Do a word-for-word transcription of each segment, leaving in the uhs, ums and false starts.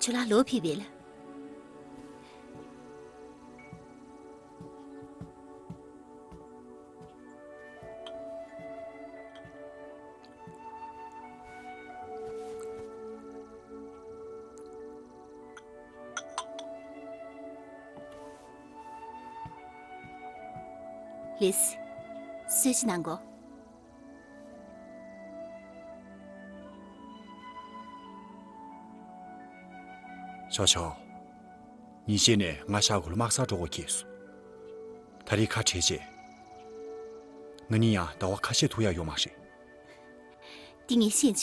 ཁྱོད་ལ་ལོ་ཕེབས་པས་ལ། ལེས། གསོལ་ཇ་གནང་གོ། ཆོག་ཆོག་ཉིན་ཤས་ནས་ང་ཤག་ཁུལ་དམག་སར་འགྲོ་དགོས་ཁེལ་སོང་། ད་རེས་ཁ་བྲལ་རྗེས། ང་གཉིས་ཡང་ཟླ་བ་ཁ་ཤས་ཐུག་ཡག་ཡོད་མ་རེད། འདི་ངས་ཤེས་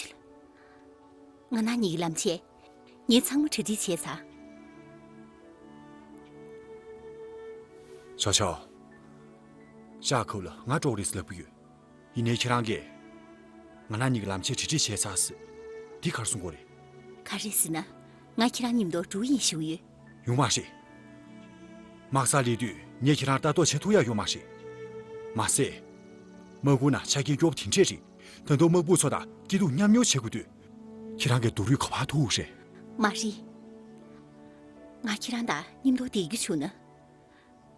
བྱུང་། ང་རང་གཉིས་ཀྱི་ལམ་ཆས། ངས་ཚང་མ་གྲ་སྒྲིག་བྱས་ཚར། ཆོག་ཆོག་ཤག་ཁུལ་ལ་ང་འགྲོ་གི་རེད་ཟེར་ལབ་ཀྱི་ཡོད། ཡིན་ནའི་ཁྱེད་རང་གིས། ང་རང་གཉིས་ཀྱི་ལམ་ཆས་གྲ་སྒྲིག་བྱས་ཚར་ཟེར། འདི་ག་རེ་གསུང་གི་རེད། ག་རེ་ཟེར་ན། ང་ཁྱེད་རང་མཉམ་དུ་འགྲོ་གི་ཡིན་ཞུ་གི་ཡོད། ཡོང་མ་རེད། དམག་སར་སླེབས་དུས་ངས་ཁྱེད་རང་ལྟ་རྟོག་བྱེད་ཐུབ་ཡག་ཡོད་མ་རེད། མ་ཟད། དམག་ཁུལ་ནང་ཆ་རྐྱེན་སྐྱོ་པོ་དེ་འདྲས་རེད། ད་དུང་དམག་དཔུང་ཚོ་དང་སྐྱིད་སྡུག་མཉམ་མྱོང་བྱེད་དགོས་དུས། ཁྱེད་རང་གི་སྡུག་རུས་ག་པར་ཐུག་རེད། མ་རེད། ང་ཁྱེད་རང་དང་མཉམ་དུ་བསྡད་རྒྱུ་བྱུང་ན།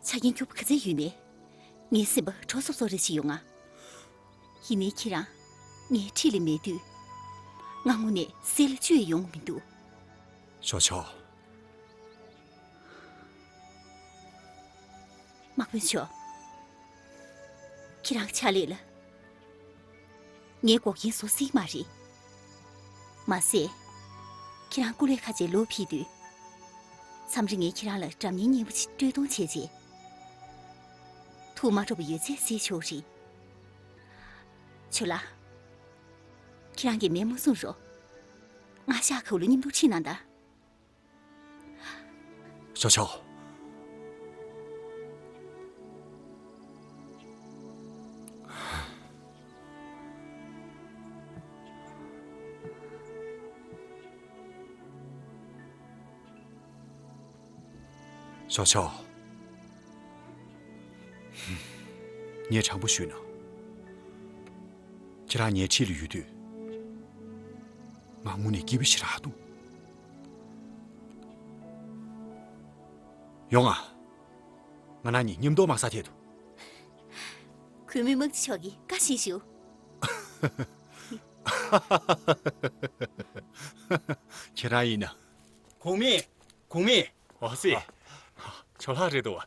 ཆ་རྐྱེན་སྐྱོ་པོ་ག་ཚོད་ཡོད་ནའི། ངའི་སེམས་པ་སྤྲོ་སོབ་སོབ་རེ་ཞིག་ཡོང་ང་། ཡིན་ནའི་ཁྱེད་རང་། ངའི་འཁྲིས་ལ་མེད་དུས། ང་དངོས་གནས་སེམས་ལ་བཅུད་ཡོང་གི་མི་འདུག་ཆོག་ཆོག་དམག་དཔོན་མཆོག་ཁྱེད་རང་ཕྱག་ལས་ལ། ངས་འགོག་རྐྱེན་བཟོ་སྲིད་མ་རེད། མ་ཟད། ཁྱེད་རང་སྐུ་ལས་ཁ་ཆེ་ལོ་ཕེབས་དུས། མཚམས་རེ་ངས་ཁྱེད་རང་ལ་འདྲ་མཉམ་སྙན་པོ་ཞིག་སྤྲོད་གཏོང་བྱས་རྗེས། ཐུགས་མ་སྤྲོ་བ་ཡོད་ཚད་སེལ་ཆོག་རེད། ཆོས་ལགས། ཁྱེད་རང་གིས་མེད་མ་གསུང་རོགས། ང་ཤག་ཁུལ་ལ་མཉམ་དུ་ཁྲིད་གནང་དང་། ཞའོ་ཆའོ། ཞའོ་ཆའོ། ངས་དྲང་པོ་ཞུས་ན། ཁྱེད་རང་ངའི་འཁྲིས་ལ་ཡོད་དུས། ང་དངོས་གནས་སྐྱིད་པོ་ཞེ་དྲག་འདུག་ཡོང་ང་། ང་རང་གཉིས་མཉམ་དུ་དམག་སར་ཐད་དོ། གུས་མོས་དམག་སྤྱི་མཆོག་གི་བཀའ་བཞིན་ཞུ། ཁྱེད་རང་ཡིན་ན། གོང་མ། གོང་མ། འོ་སི། ཨ། ཇོ་ལགས་རེད་དོ།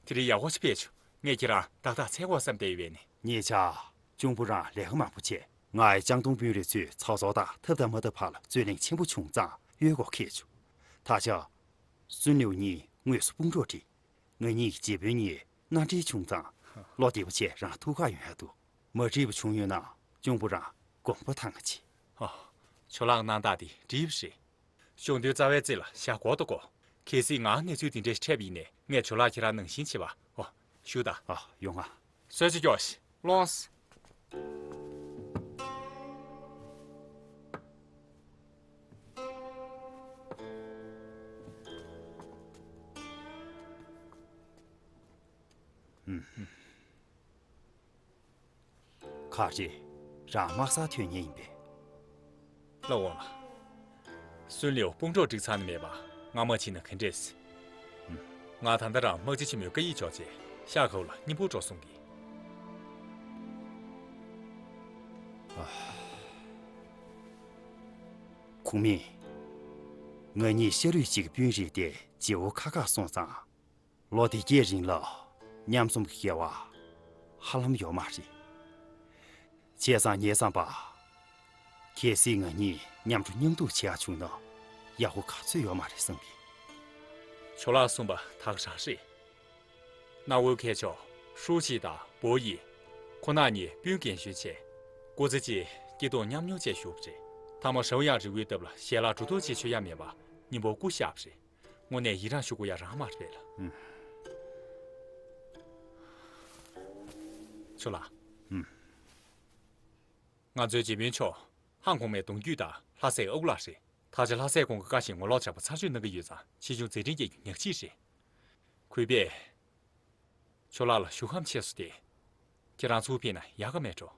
དེ་རིང་ཡག་པོ་ཞིག་ཕེབས་བྱུང་། ངས་ཁྱེད་རང་ཏག་ཏག་འཚོལ་དགོས་བསམ་བསྡད་ཡོད་པས་ནི། ངེད་ཅག་གཅུང་པོ་རང་ལས་ཀ་མང་པོ་བྱས། ང་ཡི་ལྕང་སྡོང་དཔོན་རིགས་ཚོས་ཚོགས་གཙོ་དང་ཐབས་དང་མ་ཐབས་བར་ལ་རྩོད་གླེང་ཆེན་པོ་བྱུང་ཙང་གཡོལ་དགོས་ཁེལ་བྱུང་། ད་ཆ། སུན་ལིའུ་གཉིས་དངོས་སུ་དཔུང་གྲོགས་བསྒྲིགས། ང་གཉིས་ཀྱི་རྗེ་དཔོན་གཉིས་མནའ་འབྲེལ་བྱུང་ཙང་། བློ་བདེ་པོ་བྱས་རང་ཐུག་ག་ཡོང་ཡག་འདུག་མ་འགྲིག་པ་བྱུང་ཡོད་ན་གཅུང་པོ་རང་དགོངས་པ་དྭངས་གཅིག་ཨ། ཇོ་ལགས་གནང་སྟངས་དེ་འགྲིག་པ་རེད། གཞུང་དོན་རྩ་བའི་རྩེ་ལ་བཞག་དགོས་དོ་གོ། གལ་སྲིད་ང་གནས་ཚུལ་དེ་འདྲའི་འཕྲད་པ་ཡིན་ནའི་ངས་ཇོ་ལགས་ཁྱེད་རང་ནང་བཞིན་བྱེད་པ། ཨོ། ཞུ་དང་། ཨ། ཡོང་ང་། གསོལ་ཇ་སྐྱོགས་ཤིག་ལོངས། ཨུམ། ག་རེ། རང་དམག་སར་ཐོན་མཁན་ཡིན་པས། ལགས་འོང་ལགས། སུན་ལིའུ་དཔུང་གྲོགས་སྒྲིག་ཚར་ནི་མེད་པ་ང་མ་ཕྱིན་ན་ག་འདྲས། ཨུམ། ང་ད་ལྟ་རང་དམག་སྤྱི་ཆེན་མོའི་བཀའ་ཡིག་འཇོག་བྱས་ཤག་ཁའུ་ལ་མཉམ་པོ་འགྲོ་གསུང་གི། ཨ། གོང་མ། ང་གཉིས་ཤ་རུས་གཅིག་གི་དཔོན་རེད་དེ་བརྗེ་བོ་ཁ་ཁ་སོང་ཙང་། ལོ་འདི་གྱའི་རིང་ལ་མཉམ་འཛོམས་ཀྱི་སྐལ་བ་ཧ་ལམ་ཡོད་མ་རེད། བྱས་ཙང་ངས་བསམ་པ། གལ་སྲིད་ང་གཉིས་མཉམ་དུ་མཉམ་འདུག་བྱེད་ཡག་བྱུང་ན་ཡག་པོ་ག་ཚོད་ཡོད་མ་རེད་བསམ་གི། ཇོ་ལགས་གསུངས་པ་ད་ག་རང་རེད། གནའ་བོའི་མཁས་མཆོག་ཧྲུའུ་ཅི་དང་པོ་ཡི། ཁོ་ན་གཉིས་དཔོན་རྒན་གཞོན་བྱས། སྐུ་ཚེ་གཅིག་སྐྱིད་སྡུག་མཉམ་མྱོང་བྱས་བཞུགས་པ་རེད། ཐ་མ་ཧྲའོ་དབྱང་རི་བོའི་འདབས་ལ་ཞལ་ལག་གྲུ་ཐོག་ཅིག་མཆོད་ཡ་མེད་པར་མཉམ་པོ་སྐུ་གཤེགས་པ་རེད། དངོས་གནས་ཡི་རངས་ཞུ་དགོས་ཡ་རང་མ་རེད་ལ། ཨུམ། ཇོ་ལགས། ཨུམ། ང་ཚོའི་རྗེ་དཔོན་མཆོག་ཧང་གོང་མའི་གདུང་རྒྱུད་དང་ལྷ་སའི་ཨའུ་ལགས་རེད། ད་ཆ་ལྷ་སའི་ཁོང་གི་བཀའ་བཞིན་ངོ་ལོག་བྱ་བ་ཚར་གཅོད་གནང་གི་ཡོད་ཙང་ཆེ་ཆུང་མཛད་འཕྲིན་རྒྱས་རྒྱུ་ཉག་གཅིག་རེད། གུས་པས། ཇོ་ལགས་ལ་ཞུ་ཁམས་ཆེ་སོང་སྟེ། ཁྱེད་རང་ཚུར་ཕེབས་ན་ཡག་ག་མེད་འགྲོ།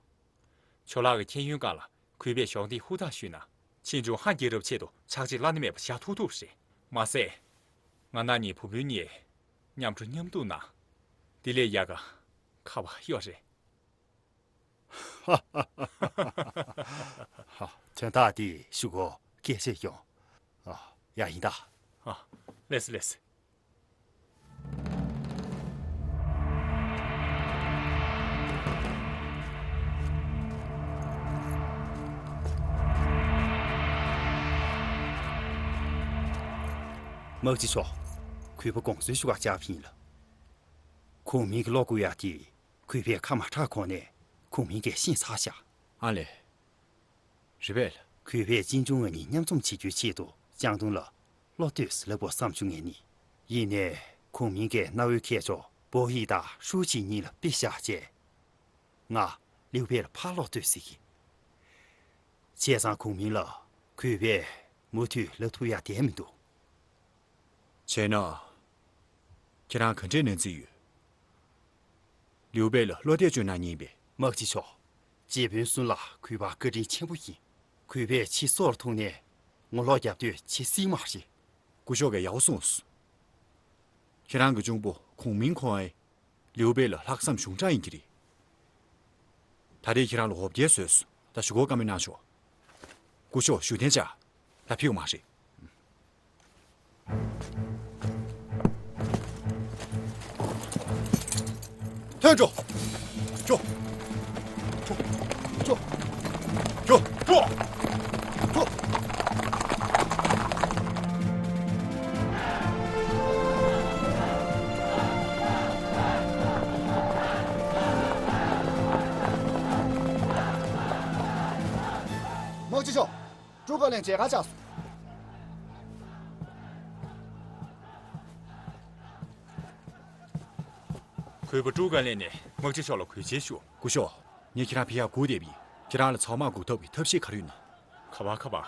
ཇོ་ལགས་ཀྱི་མཁྱེན་ཡོན་སྒང་ལ་གུས་པས་གཞོགས་འདེགས་ཧུར་ཐག་ཞུས་ན། ཕྱིས་འབྱུང་ཧན་རྒྱལ་རབས་ཆེད་དུ་ཕྱག་རྗེས་བླ་ན་མེད་པ་བཞག་ཐུབ་ཐུབ་རེད། མ་ཟད། ང་རང་གཉིས་བུ་སྤུན་གཉིས་མཉམ་འགྲོ་མཉམ་འདུག་ན། དེ་ལས་ཡག་ག་ཁ་བ་གཡོ་རེད། དོན་དག་འདི་ཞུ་གོ་སྐད་ཆ་ཡོང་། ཨ། ཡ་ཡིན་ད། ཨ། ལེས་ལེས། དམག་སྤྱི་མཆོག་གུས་པ་དགོངས་ཚུལ་ཞུ་ག་བཅར་བ་ཡིན་ལགས། ཁུང་མིང་གི་བློ་འགུག་ཡག་དེ། གུས་པས་ཁ་མ་གྲག་གོང་ནས་ཁུང་མིང་གིས་ཤེས་ཚར་ཤག་ཨ་ལས། རེད་པས། གུས་པས་ཅིན་ཅུང་ང་གཉིས་མཉམ་འཛོམས་བྱེད་རྒྱུའི་ཆེད་དུ་ཅང་ཏུང་ལ་བློ་གཏོད་ལབ་དགོས་བསམ་བྱུང་ངས་ནི། ཡིན་ནའི་ཁུང་མིང་གིས་གནའ་བོའི་མཁས་མཆོག་པོ་ཧི་དང་ཧྲུའུ་ཅི་གཉིས་ལ་དཔེ་བཞག་བྱས། ང་ལིའུ་པེ་ལ་ཕར་བློ་གཏོད་ཟེར་གི། བྱས་ཙང་ཁུང་མིང་ལ་གུས་པས་མུ་མཐུད་ལབ་ཐུབ་ཡག་བསྡད་མི་འདུག་བྱས་ན། ཁྱེད་རང་ག་འདྲས་ནན་རྩིས་ཡོད། ལིའུ་པེ་ལ་བློ་གཏད་བཅོལ་གནང་མཁན་ཡིན་པས། དམག་སྤྱི་མཆོག་གཅེས་དཔོན་གསུམ་ལ་གུས་པ་བཀའ་དྲིན་ཆེན་པོ་ཡིན། གུས་པས་ཕྱི་སོར་ཐུག་ནས་ངོ་ལོག་རྒྱབ་དུས་ཆེས་སྲིད་དམག་རེད། སྐུ་ཞབས་ཀྱིས་ཡག་པོ་གསུངས་སོང་། ཁྱེད་རང་གི་གཅུང་པོ་ཁུང་མིང་ཁོང་ཨེ། ལིའུ་པེ་ལ་ལྷག་བསམ་གཞུང་དྲང་ཡིན་གྱི་རེད། ད་རེས་ཁྱེད་རང་ལ་འོ་བརྒྱལ་བཟོས་སོང་། ད་ཞུ་སྒོ་བཀའ་མོལ་གནང་ཆོག་སྐུ་ཞབས་བཞུགས་གདན་བཅག་ད་ཕེབས་མ་རེད། ཐོན་འགྲོ། འགྲོ། འགྲོ། འགྲོ། འགྲོ། འགྲོ། དམག་སྤྱི་མཆོག་ཀྲུའུ་ཀ་ལན་མཇལ་ཁ་བཅར་སོང་། གུས་པ་ཀྲུའུ་ཀ་ལན་ནས་དམག་སྤྱི་མཆོག་ལ་གུས་མཇལ་ཞུ། སྐུ་ཞབས། ངས་ཁྱེད་རང་ཕེབས་ཡག་སྒུག་བསྡད་པ་ཡིན། ཁྱེད་རང་ལ་ཚང་མ་སྒུག་ཐབས་ཀྱི་ཐབས་ཤེས་ག་རེ་ཡོད་ན། ག་པར་ག་པར།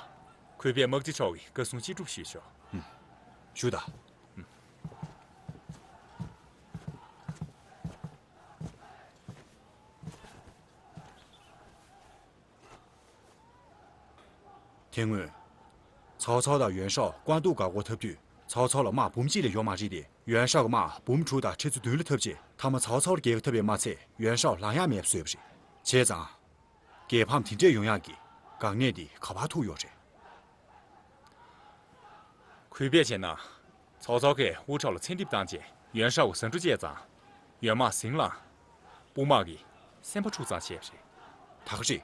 གུས་པས་དམག་སྤྱི་མཆོག་གི་བཀའ་གསུང་ཅི་སྒྲུབ་ཞུས་ཆོག་ཨུམ། ཞུ་དང་། དེ་སྔོན། ཚའོ་ཚའོ་དང་ཡོན་ཧྲའོ་བཀའ་བསྡུར་འགག་སྒོ་འཐབ་དུས་ཚའོ་ཚའོ་ལ་དམག་འབུམ་གཅིག་ལས་ཡོད་མ་རེད་དེ། ཡོན་ཧྲའོ་གི་དམག་འབུམ་དྲུག་དང་ཁྲི་ཚོ་བདུན་ལ་འཐབ་རྗེས་མཐའ་མ་ཚའོ་ཚའོ་ལ་རྒྱལ་ཁ་ཐོབ་པས་མ་ཚད་ཡོན་ཧྲའོ་ལངས་ཡག་མེད་པ་བཟོས་པ་རེད། བྱས་ཙང་། རྒྱལ་ཕམ་དེ་འདྲས་ཡོང་ཡག་གི་འགག་གནད་དེ་ག་པར་ཐུག་ཡོད་རེད། གུས་པས་བྱས་ན། ཚའོ་ཚའོ་གིས་ཝུའུ་ཁྲའོ་ལ་བཙན་ཐབས་བཏང་རྗེས་ཡོན་ཧྲའོ་གིས་ཟ་འབྲུ་བཅད་ཙང་། ཡོན་དམག་ཟིང་ལངས། དཔུང་དམག་གིས་སེམས་པ་འཁྲུག་ཙང་བྱས་པ་རེད། ད་ག་རེད།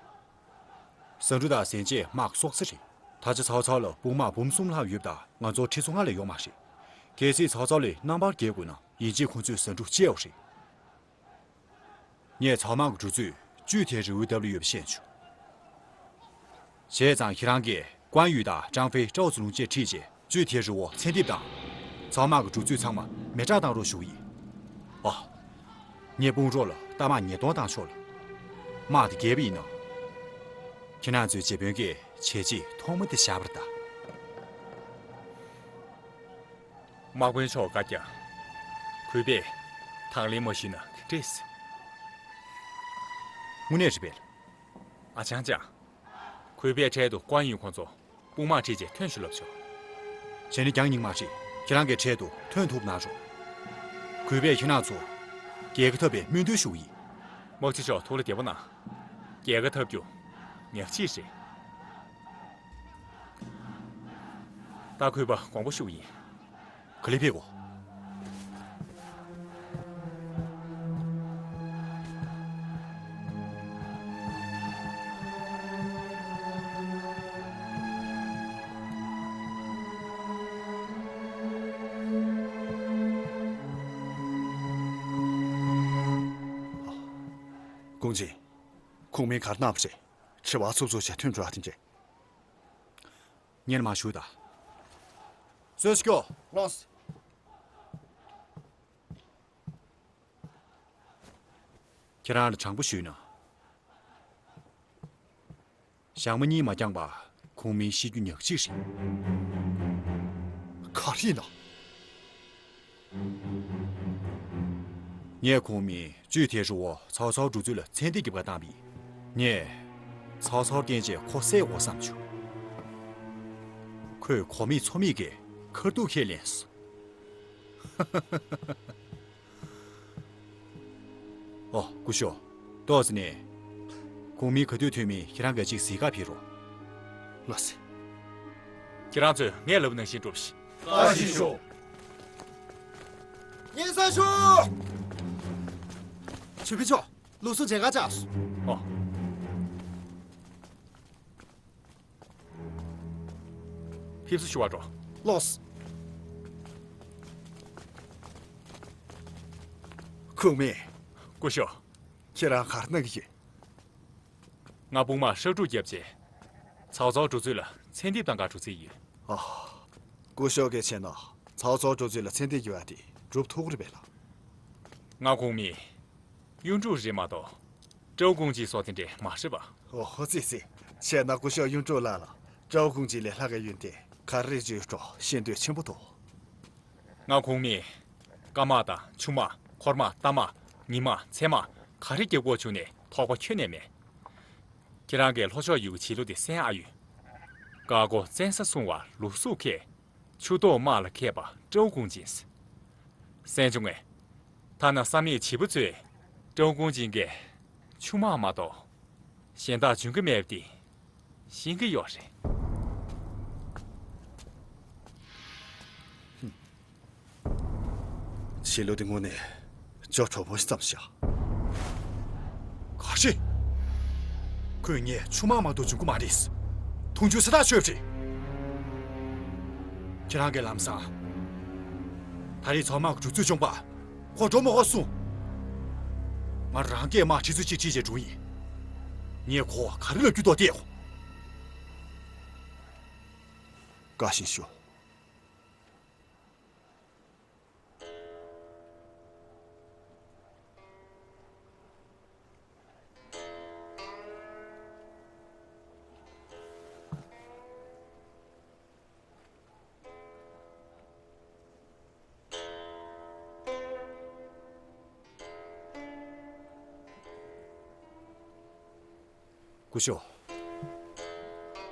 ཟ་འབྲུ་དང་ཟན་ཆས་དམག་གི་སྲོག་རྩ་རེད། ད་ཆ་ཚའོ་ཚའོ་ལ་དཔུང་དམག་འབུམ་གསུམ་ལྷག་ཡོད་པ་དང་ང་ཚོར་ཁྲི་ཚོ་ལྔ་ལས་ཡོད་མ་རེད། གལ་སྲིད་ཚའོ་ཚའོ་ལས་རྣམ་པར་རྒྱལ་དགོས་ན་ཡིན་གཅིག་ཁོ་ཚོས་ཟ་འབྲུ་བཅད་དགོས་རེད། ངས་ཚའོ་དམག་གི་འགྲོ་ཚུལ་ཅུས་ཐེ་རི་ཝུའུ་ལྟ་བུ་ཡོད་པ་ཤེས་བྱུང་། བྱས་ཙང་ཁྱེད་རང་གིས་ཀོན་ཡུས་དང་ཀྲང་ཧྥེ་ཀྲའོ་ཙི་ལུང་བཅས་ཁྲིད་རྗེས་ཅུས་ཐེ་རི་ཝུའུ་བཙན་ཐབས་དང་། ཚའོ་དམག་གི་འགྲོ་ཚུལ་ཚང་མ་མེ་སྲེག་བཏང་རོགས་ཞུ་གི་ཡིན། ཨ། ངས་དཔུང་རོགས་ལ་རྟ་དམག་ཉིས་སྟོང་བཏང་ཆོག་ལ། དམག་དེ་རྒྱས་པ་ཡིན་ནོ། ཁྱེད་རང་ཚོའི་གཅེས་དཔོན་གྱིས་བྱས་རྗེས་ཐོག་མ་དེ་བཞག་པར་གདའ། དམག་དཔོན་མཆོག་བཀའ་རྒྱ། གུས་པས་དང་ལེན་མ་ཞུས་ན་ག་འདྲས། དངོས་གནས་རེད་པས། ཨ་ཅང་ཅང་། གུས་པས་འཕྲལ་དུ་ཀོན་ཡུས་ཁོང་ཚོ་དཔུང་དམག་ཁྲིད་རྗེས་ཐོན་ཤོག་ལབ་ཆོག་བྱས་ན་རྒྱང་རྙིང་མ་རེད། ཁྱེད་རང་གིས་འཕྲལ་དུ་ཐོན་ཐུབ་གནང་རོགས། གུས་པས་ཁྱེད་རང་ཚོ་རྒྱལ་ཁ་ཐོབ་པའི་སྨོན་འདུན་ཞུ་གི་ཡིན། དམག་སྤྱི་མཆོག་ཐུགས་ལ་བདེ་པོ་གནང་། རྒྱལ་ཁ་ཐོབ་རྒྱུ་ཉག་གཅིག་རེད། ད་གུས་པ་དགོངས་པ་ཞུ་གི་ཡིན། ག་ལེར་ཕེབས་དགོས། ཀུང་ཅིན། ཁུང་མིང་ག་རེ་གནང་བ་རེད། དྲི་བ་ཚུབ་ཚུབ་བྱས་ཐོན་འགྲོ་ཡ་དེ་འདྲས། སྔོན་མ་ཞུ་དང་། གསོལ་ཇ་སྐྱོགས། ལགས་སོ། ཁྱེད་རང་ལ་དྲང་པོ་ཞུས་ན། ཞག་མ་གཉིས་མ་འགྱངས་པར་ཁུང་མིང་ཤི་རྒྱུ་ཉག་གཅིག་རེད། ག་རེ་ཡིན་ན། ངས་ཁུང་མིང་ཅུས་ཐེ་ཧྲི་ཝུའུ་ཚའོ་ཚའོ་འགྲོ་ཚུལ་ལ་ཚད་ལྡན་གྱི་བཀའ་བཏང་བས། ངས་ཚའོ་ཚའོ་བསྟེན་བྱས་ཁོ་བསད་དགོས་བསམ་བྱུང་། ཁོས་གོང་མའི་ཚོགས་མི་གི་ཁ་ཐུག་ཁས་ལེན་སོང་། ཨོ། སྐུ་ཞབས། ཏོག་ཙམ་ནས། གོང་མའི་ག་དུས་ཐོན་མིན་ཁྱེད་རང་གིས་ཅིག་གཟིགས་ག་ཕེབས་རོགས། ལགས་སེ། ཁྱེད་རང་ཚོས་ངས་ལབ་པ་ནང་བཞིན་སྒྲུབས་ཤིག། བཀའ་བཞིན་ཞུ། སྙན་སེང་ཞུ། ཆོས་དཔོན་མཆོག། ལུགས་སྲོལ་མཇལ་ཁ་བཅར་སོང་། ཨོ། ཕེབས་བསུ་ཞུ་བར་འགྲོ། ལགས་སོ། ཁུངས་མེད། སྐུ་ཞབས། ཁྱེད་རང་ག་རེ་གནང་གི་ཡོད། ང་དཔུང་དམག་ཧྲག་སྒྲུག་བརྒྱབ་རྗེས། ཚའོ་ཚའོ་འགྲོ་ཚུལ་ལ་མཚན་འདེབས་གཏང་གར་འགྲོ་རྩིས་ཡོད། ཨ། སྐུ་ཞབས་ཀྱིས་བྱས་ན་ཚའོ་ཚའོ་འགྲོ་ཚུལ་ལ་མཚན་འདེབས་བརྒྱབ་ཡ་དེ་འགྲུབ་ཐུབ་ཀྱི་རེད་པས་ལགས། ང་གོང་མའི་གཡུ་འབྲུག་རེད་མ་གཏོགས། ཀྲའོ་ཀུང་ཅིན་སོགས་དེ་འདྲས་མ་རེད་པ། ཨོ་ཧོ། ཙི་ཙི། བྱས་ན་སྐུ་ཞབས་གཡུ་འབྲུག་ལགས་ལ་ཀྲའོ་ཀུང་ཅིན་ལས་ལྷག་གི་ཡོན་ཏན་ག་རེ་ཡོད་འགྲོ་ཤེས་འདོད་ཆེན་པོ་འདུག། ང་གོང་མའི་རྐང་དམག་དང་ཆུ་དམག་འཁོར་དམག་རྟ་དམག་ཉི་དམག་མཚན་དམག་ག་རེ་རྒྱབ་དགོས་བྱུང་ནས་དོགས་པ་ཁྱོན་ནས་མེད། ཁྱེད་རང་གིས་ལྷོ་ཕྱོགས་ཡུལ་གྱི་བྱེད་ལུགས་དེ་གསན་ཨ་ཡོད། བཀའ་བསྒོ་བཙན་ས་སྲུང་བ་ལུགས་སྲོལ་མཁས། ཆུ་ཐོག་དམག་ལ་མཁས་པ་ཀྲའོ་ཀུང་ཅིན། གསན་བྱུང་ངས། ཐ་ན་བསམ་ཡས་བྱིས་པ་ཚོས་ཀྲའོ་ཀུང་ཅིན་གྱིས་ཆུ་དམག་མ་གཏོགས་གཞན་དག་འཇོན་གྱི་མེད་པ་དེ་ཤེས་ཀྱི་ཡོད་རེད། བྱེད་ལུགས་དེ་དངོས་གནས་ཅོ་གྲོགས་པོ་ཞིག་ཙམ་ཤག། ག་རེ། ཁོས་ངས་ཆུ་དམག་མ་གཏོགས་འཇོན་གྱི་མ་རེད། མཐོང་ཆུང་ས་ཐག་ཆོད་རེད། ཁྱེད་རང་གིས་ལམ་སང་ད་རེས་ཚང་མ་གི་གྲུ་ཚུགས་བྱུང་པ་ཁོ་འགྲོ་མ་ཁོ་སོང་། ང་རང་སྐད་མ་ཁྲི་ཚོ་གཅིག་ཁྲི་བྱས་འགྲོ་ཡིན། ངས་ཁོ་ག་རེ་ལབ་རྒྱུ་དོ་བལྟས། བཀའ་བཞིན་ཞུ། སྐུ་ཞབས།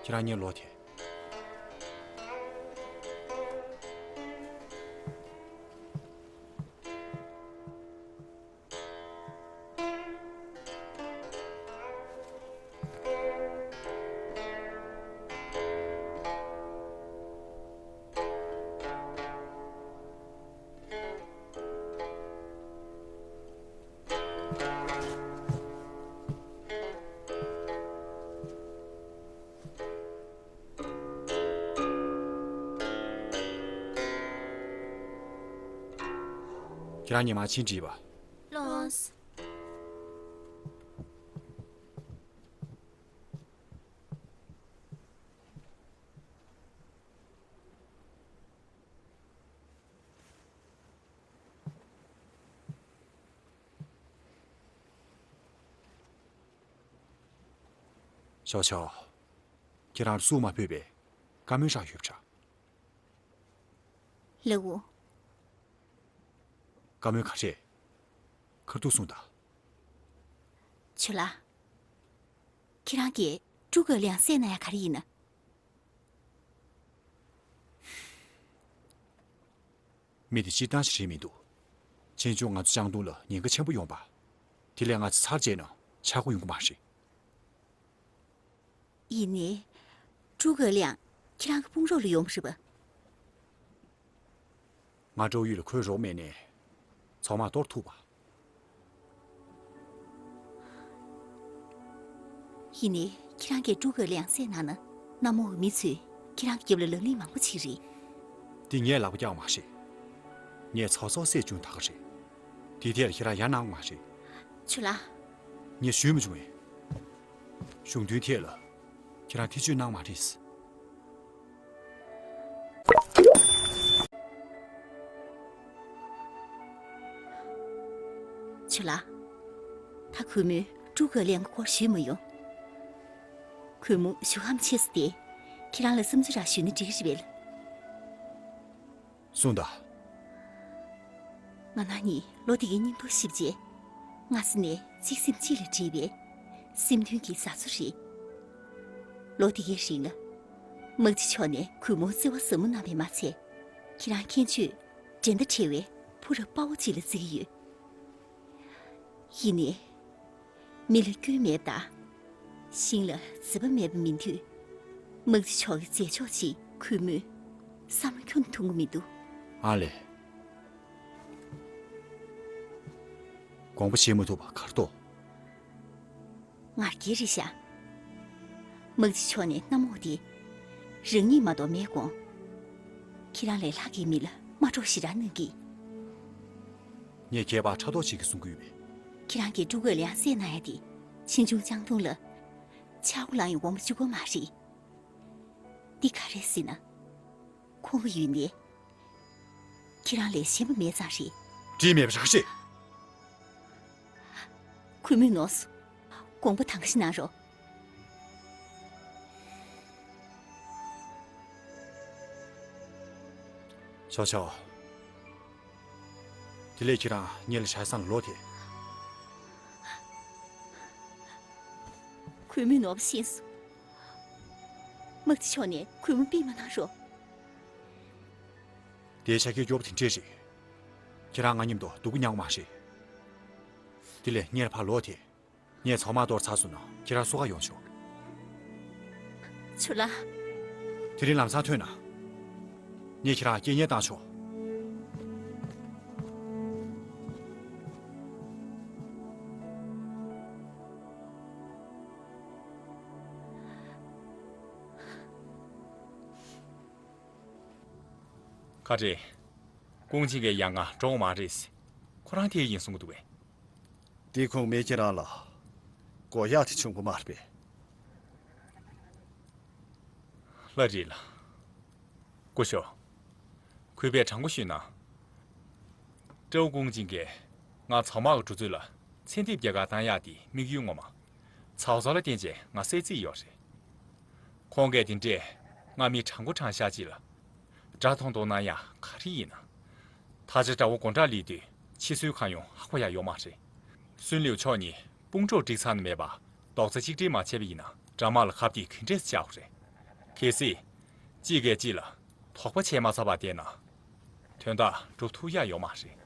ཁྱེད་རང་གཉིས་ལོག་ཐལ། ཁྱེད་རང་གཉིས་མར་ཕྱིན་དྲིས་པ། ལགས་སོ། ཞའོ་ཆའོ། ཁྱེད་རང་ཚུར་མ་ཕེབས་པའི་བཀའ་མོལ་རང་ཡོད་པ་འདྲ། ལགས་འོང་། བཀའ་མོལ་ག་རེ། ཁ་ཐུག་གསུངས་དང་། ཇོ་ལགས། ཁྱེད་རང་གིས་ཀྲུའུ་གོ་ལིང་བསད་ན་ཡང་ག་རེ་ཡིན་ན། མི་དེ་སྤྱིར་བཏང་ཞིག་རེད་མི་འདུག། ཆེ་ཆུང་ང་ཚོ་ཅང་ཏུང་ལ་ཉེན་ཁ་ཆེན་པོ་ཡོང་པ། དེ་ལས་ང་ཚོ་ཚར་བཅད་ན་ཆག་སྒོ་ཡོང་གི་མ་རེད། ཡིན་ནའི། ཀྲུའུ་གོ་ལིང་ཁྱེད་རང་གི་དཔུང་རོགས་ལ་ཡོང་རེད་པ། ང་ཀྲོའུ་ཡུས་ལ་ཁོའི་རོགས་མེད་ནའི། ཚང་མ་གཏོར་ཐུབ་པ། ཡིན་ནའི་ཁྱེད་རང་གིས་ཀྲུའུ་གོ་ལིང་བསད་གནང་ན། གནམ་འོག་གི་མི་ཚོས་ཁྱེད་རང་གི་རྒྱབ་ལ་ལག་ལེན་མང་པོ་བྱེད་ཀྱི་རེད། འདི་ངས་ལག་པ་བཀྱག་མ་རེད། ངས་ཚའོ་ཚའོ་བསད་བྱུང་ད་ག་རེད། དེའི་ཐད་ལ་ཁྱེད་རང་ཡ་གནང་མ་རེད། ཇོ་ལགས། ངས་ཞུས་མ་བྱུང་བས། གཞུང་དོན་ཐད་ལ་ཁྱེད་རང་ཐེ་བྱུས་གནང་མ་རེད། ཇོ་ལགས། ད་གུས་མོས་ཀྲུའུ་གོ་ལིང་གི་སྐོར་ཞུས་མ་ཡོང་། གུས་མོ་གཞུག་གམ་ཆེ་ས་དེ་ཁྱེད་རང་ལ་བསམ་ཚུལ་རག་ཞུས་ན་འགྲིག་གི་རེད་པས། གསུངས་དང་། ང་རང་གཉིས་ལོ་དེ་གའི་སྙིང་པོ་གཤིབ་རྗེས། སྔ་ས་ནས་གཅིག་སེམས་གཅིག་ལ་འདྲེས་པའི་སེམས་མཐུན་གྱི་བཟའ་ཚོ་རེད། ལོ་དེ་གའི་རིང་ལ། དམག་སྤྱི་མཆོག་ནས་གུས་མོར་བརྩེ་བ་ཟབ་མོ་གནང་བས་མ་ཚད། ཁྱེད་རང་མཁྱེན་དཔྱོད་འགྲན་ཟླ་བྲལ་བའི་ཕོ་རབ་དཔའ་བོ་ཅིག་ལ་བརྩི་གི་ཡོད། ཡིན་ནའི། མི་ལ་སྐྱོན་མེད་པ་དང་། ཤིང་ལ་རྩིས་པ་མེད་པ་མིན་དུས། དམག་སྤྱི་མཆོག་གི་མཛད་ཕྱོགས་ཅིག་གུས་མོས་བསམ་བློ་ཁྱོན་ནས་ཐོངས་ཀྱི་མི་འདུག་ཨ་ལས། དགོངས་པ་བཞེས་མ་ཐུབ་པ་གར་དོ། ང་རྒྱལ་རེད་ཤག་དམག་སྤྱི་མཆོག་ནས་གནམ་འོག་འདི་རང་ཉིད་མ་གཏོགས་མེད་དགོངས། ཁྱེད་རང་ལས་ལྷག་གི་མི་ལ་དམའ་གྲོགས་ཞེ་དྲག་གནང་གི། ངས་ཁྱད་པར་ཕྲག་དོག་བྱེད་ཀྱི་གསུང་གི་ཡོད་པས། ཁྱེད་རང་གིས་ཀྲུའུ་ཀོས་ལེན་ཡང་བསད་གནང་ཡ་དེ་ཆེ་ཆུང་ལྕང་སྡོང་ལ་ཆག་སྒོ་ལངས་ཡོང་དགོངས་པ་བཅུག་གི་མ་རེད། འདི་ག་རེ་ཟེར་ན། ཁོང་གི་ཡུལ་ནས་ཁྱེད་རང་ལས་གཞན་པ་མེད་ཙང་རེད། བྲིས་མེད་པ་རང་ཤེས། གུས་མོས་ནོར་སོང་། དགོངས་པ་དང་ཞིག་གནང་རོགས། ཆོག་ཆོག་དེ་ལས་ཁྱེད་རང་ཉེ་ལ་ཆ་སང་ལོ་དེ། གུས་མོས་ནོར་བ་ཤེས་སོང་། དམག་སྤྱི་མཆོག་ནས་གུས་མོ་ཕུད་མ་གནང་རོགས། དེའི་ཆ་རྐྱེན་སྐྱོ་པོ་དེ་འདྲས་རེད། ཁྱེད་རང་ང་མཉམ་དུ་སྡུག་གུ་མྱངས་མ་རེད། དེ་ལས་ངས་ཕར་ལོག་དེ། ངས་ཚང་མ་གཏོར་ཚར་སོང་ན་ཁྱེད་རང་སོ་ག་ཡོང་ཆོག་ཆུ་ལ། དེ་རིང་ལམ་སང་ཐོན་ན། ངས་ཁྱེད་རང་སྐད་ཉན་བཏང་ཆོག་ག་རེ། ཀུང་ཅིང་གིས་ཡང་ང་འགྲོ་མ་རེད། ཁོ་རང་དེ་ཡིན་གསུང་གི་འདུག་པས། དེ་ཁུངས་མེད་ཁྱེད་རང་ལ་གོ་ཡག་དེ་བྱུང་གི་མ་རེད་པས། ལ་རེད་ལ། སྐུ་ཞབས། གུས་པས་དྲང་པོ་ཞུས་ན། ཀྲའུ་ཀུང་ཅིང་གིས་ང་ཚང་མ་གི་འགྲོ་ཚུལ་ལ་ཚེ་འདེབས་རྒྱག་ག་བཏང་ཡག་དེ་དམིགས་ཡུལ་ངོ་མ། ཚའོ་ཚའོ་ལ་བརྟེན་བྱས་ང་གསད་རྩིས་ཡོད་རེད། ཁོང་གིས་དེ་འདྲས་ང་མི་དྲང་པོ་དྲང་བཞག་ཅིག་ལ། དགྲ་མཐོང་མཐོང་གནང་ཡག་ག་རེ་ཡིན་ན། ད་ཆ་དགྲ་བོ་དགོང་དག་སླེབས་དུས་ཕྱི་སོའི་ཁ་ཡོང་ཧ་གོ་ཡག་ཡོད་མ་རེད། སུན་ལིའུ་མཆོག་གཉིས་དཔུང་གྲོགས་བསྒྲིགས་ཚར་ནས་མེད་པ་རྡོག་རྩ་གཅིག་སྒྲིལ་མ་བྱས་པ་ཡིན་ན་དགྲ་དམག་ལ་ཁ་གཏད་ག་འདྲས་བཅག་དགོས་རེད། གལ་སྲིད། གཅིག་གིས་གཅིག་ལ་དོགས་པ་བྱས་མ་ཚར་བ་བསྡད་ན། དོན་དག་འགྲུབ་ཐུབ་ཡག་ཡོད་མ་རེད།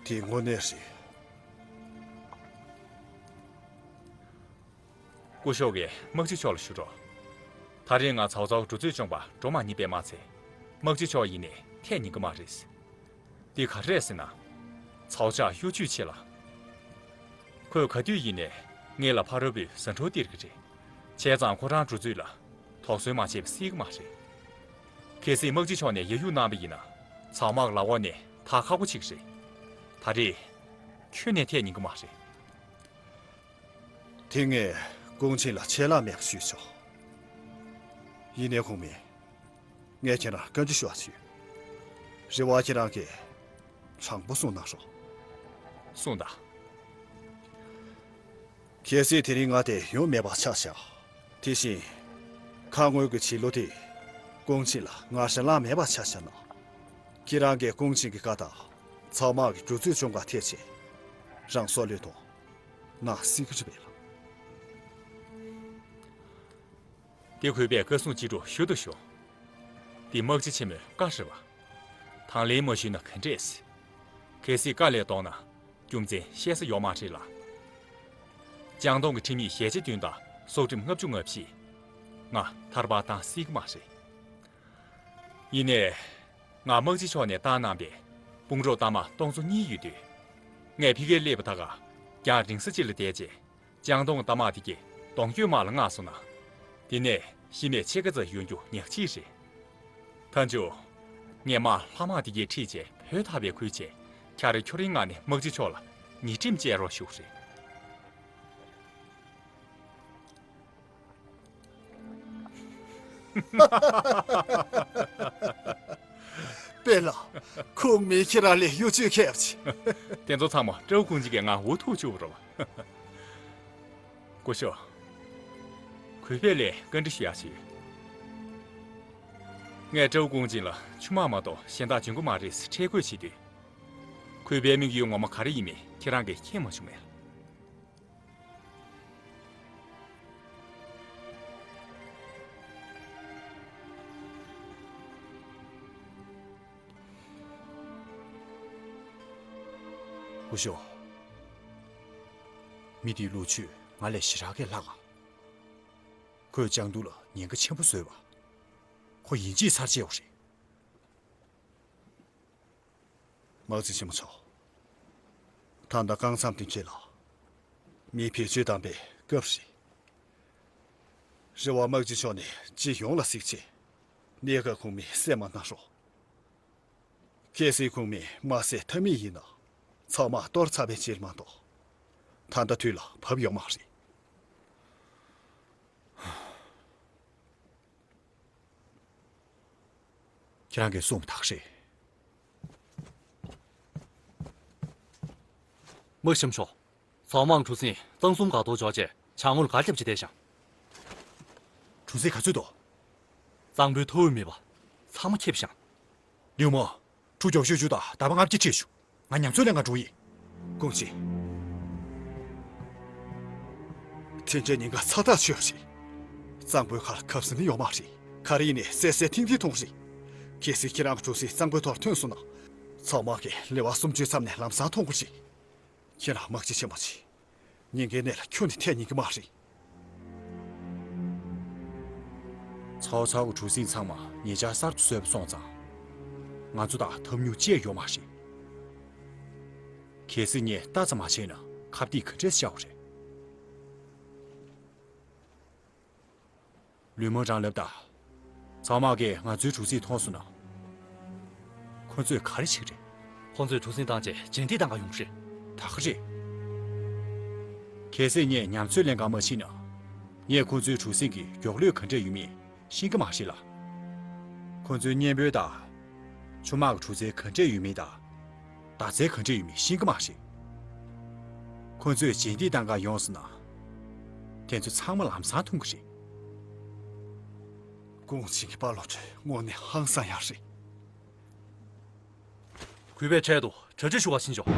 དེ་དངོས་གནས་རེད། སྐུ་ཞབས་ཀྱིས་དམག་སྤྱི་མཆོག་ལ་ཞུ་རོགས། ད་རེས་ང་ཚའོ་ཚའོ་འགྲོ་ཚུལ་སྦྱོང་པ་འགྲོ་མ་ཉན་པས་མ་ཚད། དམག་སྤྱི་མཆོག་ཡིན་ནའི་ཐད་ཉན་གི་མ་རེད། འདི་ག་རེ་རེད་ཟེར་ན། ཚའོ་ཅང་གཡོ་ཇུས་ཆེ་ལ། ཁོས་ག་དུས་ཡིན་ནའི་ངེད་ལ་ཕ་རོལ་པོའི་ཟ་འཕྲུག་སྟེར་གི་རེད། བྱས་ཙང་ཁོ་རང་འགྲོ་ཚུལ་ལ་དོགས་ཟོན་མ་བྱས་པ་སྲིད་གི་མ་རེད། གལ་སྲིད་དམག་སྤྱི་མཆོག་ནས་ཡ་ཡུག་གནང་བ་ཡིན་ན་ཚའོ་དམག་ལག་འོག་ནས་ཐར་ཁག་པོ་ཆགས་ཀྱི་རེད། ད་རེས་ཁྱོན་ནས་ཐད་ཉན་གི་མ་རེད། དེ་ངས་ཀུང་ཅིང་ལ་ཆད་ལྷག་མེད་པ་ཞུས་ཆོག་ཡིན་ནའི་ཁོང་མིན། ངས་ཁྱེད་རང་བཀའ་འདྲི་ཞུ་བ་ཞུ། རེ་བ་ཁྱེད་རང་གིས་དྲང་པོ་གསུངས་གནང་རོགས། གསུངས་དང་། གལ་སྲིད་དེ་རིང་ང་དེ་ཡོང་མེད་པ་ཆ་བཞག་དེ་བཞིན། ཁ་སྔོན་གྱི་བྱིས་བློ་དེ་ཀུང་ཅིང་ལ་ང་ཞེ་ལྷག་མེད་པ་ཆ་བཞག་ན། ཁྱེད་རང་གིས་ཀུང་ཅིང་གི་བཀའ་དང་ཚའོ་དམག་གི་རྒྱུ་ཚོད་བཅོམ་ག་ཐེ་ཆེ། རང་སྲོག་བློས་གཏོང་། ནང་སྲིད་ཀྱི་རེད་པས་ལགས། དེ་གུས་པས་བཀའ་གསུང་ཅི་འགྲོ་ཞུ་དུ་ཞུ། འདི་དམག་སྤྱི་ཆེན་མོའི་བཀའ་རེད་པ། དང་ལེན་མ་ཞུས་ན་ག་འདྲས། གལ་སྲིད་བཀའ་ལས་ལྡོག་ན་རྒྱུ་མཚན་བཤད་ས་ཡོད་མ་རེད་ལ། ལྕང་སྡོང་གི་ཁྲིམས་ཡིག་ཞལ་ཆད་བདུན་དང་སྲོག་ཁྲིམས་ལྔ་བཅུ་ང་བཞི། ང་ཐར་པ་བཏང་སྲིད་ཀྱི་མ་རེད། ཡིན་ནའི། ང་དམག་སྤྱི་མཆོག་ནས་བཏང་གནང་པའི་དཔུང་རོགས་རྟ་དམག་སྟོང་ཚོ་གཉིས་ཡོད་དུས། ངས་ཕ་གིར་སླེབས་པ་ད་ག་རྒྱང་རིང་ས་གཅིག་ལ་བསྡད་རྗེས། ལྕང་སྡོང་རྟ་དམག་དེ་གས་གདོང་བསྐྱོད་དམག་ལ་མངགས་སོང་ན། དེ་ནས་ཤི་རྨས་ཕྱེད་ཀ་ཙམ་ཡོང་རྒྱུ་ཉག་གཅིག་རེད། ད་འཇུ། ངས་དམག་ལྷག་དམག་དེ་གས་ཁྲིད་བྱས་བོད་ཐར་པའི་ཁུལ་བྱས། འཁྱར་འཁྱོར་ངང་ནས་དམག་སྤྱི་མཆོག་ལ་ཉེས་ཁྲིམས་བཅད་རོགས་ཞུ་རེད། དཔེ་ལ། ཁོང་མི་ཁྱེད་རང་ལས་གཡོ་ཇུས་མཁས་པ་ཅིག་དེ་ཚོ་ཚང་མ་ཀྲའུ་ཀུང་ཅིང་གིས་ང་འུ་ཐུག་བཅུག་པ་རེད་པ། སྐུ་ཞབས། གུས་པས་ལས་བཀའ་འདྲི་ཞུ་ཡག་ཞིག་ཡོད། ངས་ཀྲའུ་ཀུང་ཅིང་ལ་ཆུ་དམག་མ་གཏོགས་གཞན་དག་འབྱོན་གི་མ་རེད་ཟེར་ཁྲེལ་དགོད་བྱེད་དུས། གུས་པའི་དམིགས་ཡུལ་ངོ་མ་ག་རེ་ཡིན་མིན་ཁྱེད་རང་གིས་མཁྱེན་མ་བྱུང་མེད། སྐུ་ཞབས། མི་དེའི་ལོ་རྒྱུས་ང་ལས་ཞེ་དྲག་གི་ལྷག་ག་ཁོས་ལྕགས་རྡུལ་ལ་ཉེན་ཁ་ཆེན་པོ་བཟོས་པ། ཁོ་ཡིན་གཅིག་ཚར་བཅད་ཡོད་རེད། དམག་སྤྱི་ཆེན་མོ་མཆོག་ད་ལྟ་རྐང་མཚམས་སྟེང་ཁྱེད་ལ་མིའི་བེད་སྤྱོད་དམ་པའི་སྐབས་རེད། རེ་བ་དམག་སྤྱི་མཆོག་ནས་སྤྱི་ཡོངས་ལ་གཟིགས་ཆེད་གནད་འགག་ཁུངས་མེད་བསད་མ་གནང་རོགས། གལ་སྲིད་ཁུངས་མེད་དམར་བསད་ཐབས་མེད་ཡིན་ན། ཚང་མ་གཏོར་ཚར་བའི་རྗེས་མ་གཏོགས། ད་ལྟ་དུས་ལ་བབ་ཡོད་མ་རེད། ཁྱེད་རང་གིས་གསུངས་པ་དག་རེད། དམག་སྤྱི་མཆོག་ཚང་མང་གྲུ་གཟིངས་གཙང་གསུམ་སྒང་ཐོག་འཇོག་བྱས་བྱ་དངོས་ག་རྒྱབ་ཅིག་བསྡད་ཤག་གྲུ་གཟིངས་ག་ཚོད་འདུག་གཙང་པོའི་ཐོ་འོད་མེད་པ་ཚང་མ་ཁེབས་ཤག་ལིའུ་མོ། གྲུ་མགྱོགས་ཤོས་བཅུ་དང་ཟླ་བ་ལྔ་བཅུ་ཁྲིད་ཤོག་ང་ཉམས་ཚོད་ལེན་ག་འགྲོ་ཡིན། ཀུང་ཅི། དེ་འདྲའི་ཉེན་ཁ་ཚ་ཐག་ཆོད་རེད། གཙང་པོའི་ཁར་ཁབ་ཟིན་ནི་ཡོད་མ་རེད། ག་རེ་ཡིན་ནའི་བསད་བསད་ཐིང་ཐིང་ཐོངས་རེད། གལ་སྲིད་ཁྱེད་རང་གི་གྲུ་གཟིངས་གཙང་པོའི་ཐོག་ཐོན་སོང་ན། ཚང་མ་གིས་ལེ་དབར་སུམ་ཅུའི་མཚམས་ནས་ལམ་སང་མཐོང་གི་རེད། ཁྱེད་རང་དམག་སྤྱི་ཆེན་མོ་ཆེ། ཉེན་ཁའི་གནས་ལ་ཁྱོན་ནས་ཐད་ཉན་གི་མ་རེད། ཚའོ་ཚའོ་གི་གྲུ་གཟིངས་ཚང་མ་ཉེ་ཆར་གསར་དུ་བཟོས་པ་སོང་ཙང་། ང་ཚོ་དང་འཐབ་མྱུར་བཅས་ཡོད་མ་རེད། གལ་སྲིད་ངས་ལྟ་ཙམ་མ་བྱས་ན་ཁ་གཏད་ག་འདྲས་ཤར་བ་རེད། ལུས་མོ་རང་ལབ་དང་། ཚང་མ་གིས་ང་ཚོའི་གྲུ་གཟིངས་མཐོང་སོང་ན། ཁོ་ཚོས་ག་རེ་བྱེད་ཀྱི་རེད། ཁོ་ཚོས་གྲུ་གཟིངས་བཏང་རྗེས་རྗེས་འདེད་གཏང་ག་ཡོང་གི་རེད། ད་ག་རེད། གལ་སྲིད་ངས་ཉམས་ཚོད་ལེན་ག་མ་ཕྱིན་ན། ངས་ཁོ་ཚོའི་གྲུ་གཟིངས་ཀྱི་མགྱོགས་ལོས་ག་འདྲས་ཡོད་མེད་ཤེས་ཀྱི་མ་རེད་ལ། ཁོ་ཚོའི་གཉེན་པོའི་དང་། ཆུ་དམག་གི་གྲུ་རྩལ་ག་འདྲས་ཡོད་མེད་དང་། མདའ་རྩལ་ག་འདྲས་ཡོད་མེད་ཤེས་ཀྱི་མ་རེད། ཁོ་ཚོས་རྗེས་འདེད་གཏང་ག་ཡོང་སོང་ན། དེ་ཚོ་ཚང་མ་ལམ་སང་མཐོང་གི་རེད། ཀུང་ཅི་གི་དཔའ་བློ་གྲོས་དངོས་གནས་ཧང་སང་ཡག་རེད། གུས་པས་འཕྲལ་དུ་གྲ་སྒྲིག་ཞུ་བར་ཕྱིན་ཆོག་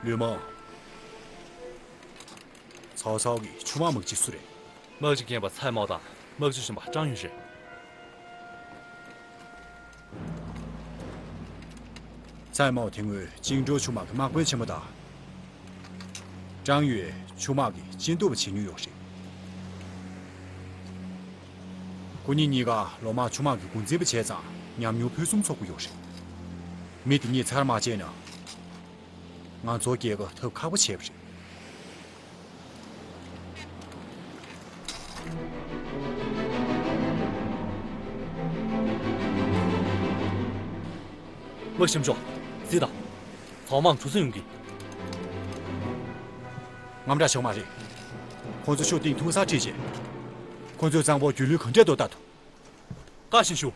ལུས་མང་། ཚའོ་ཚའོ་གི་ཆུ་དམག་དམག་སྤྱི་སུ་རེད། དམག་སྤྱི་རྒན་པ་ཚའེ་མའོ་དང་དམག་སྤྱི་གཞོན་པ་ཀྲང་ཡུན་རེད། ཚའེ་མའོ་དེ་སྔོན་ཅིང་ཀྲོའུ་ཆུ་དམག་གི་དམག་དཔོན་ཆེན་མོ་དང་། ཀྲང་ཡུན་ཆུ་དམག་གི་སྤྱི་འཐུས་པ་བྱེད་མྱོང་ཡོད་རེད། ཁོ་གཉིས་གཉིས་ཀ་ལོ་མང་ཆུ་དམག་གི་འགོ་འཛིན་པ་བྱས་ཙང་ཉམས་མྱོང་ཕུན་སུམ་ཚོགས་པོ་ཡོད་རེད། མི་དེ་གཉིས་ཚར་མ་བཅད་ན། ང་ཚོ་རྒྱལ་ཁབ་ཐབས་ཁག་པོ་བྱས་པ་རེད། དམག་སྤྱི་མཆོག་གཟིགས་དང་། ཚང་མ་གྲུ་གཟིངས་ཡོང་གི། དངངས་སྐྲག་བྱུང་མ་རེད། ཁོང་ཚོ་ཤོག་སྟེང་ཐུང་སར་ཁྲིད་བྱས། ཁོང་ཚོས་གཙང་པོ་རྒྱུས་ལོན་ག་འདྲས་འདུག་ལྟ་ཐུབ། བཀའ་བཞིན་ཞུ།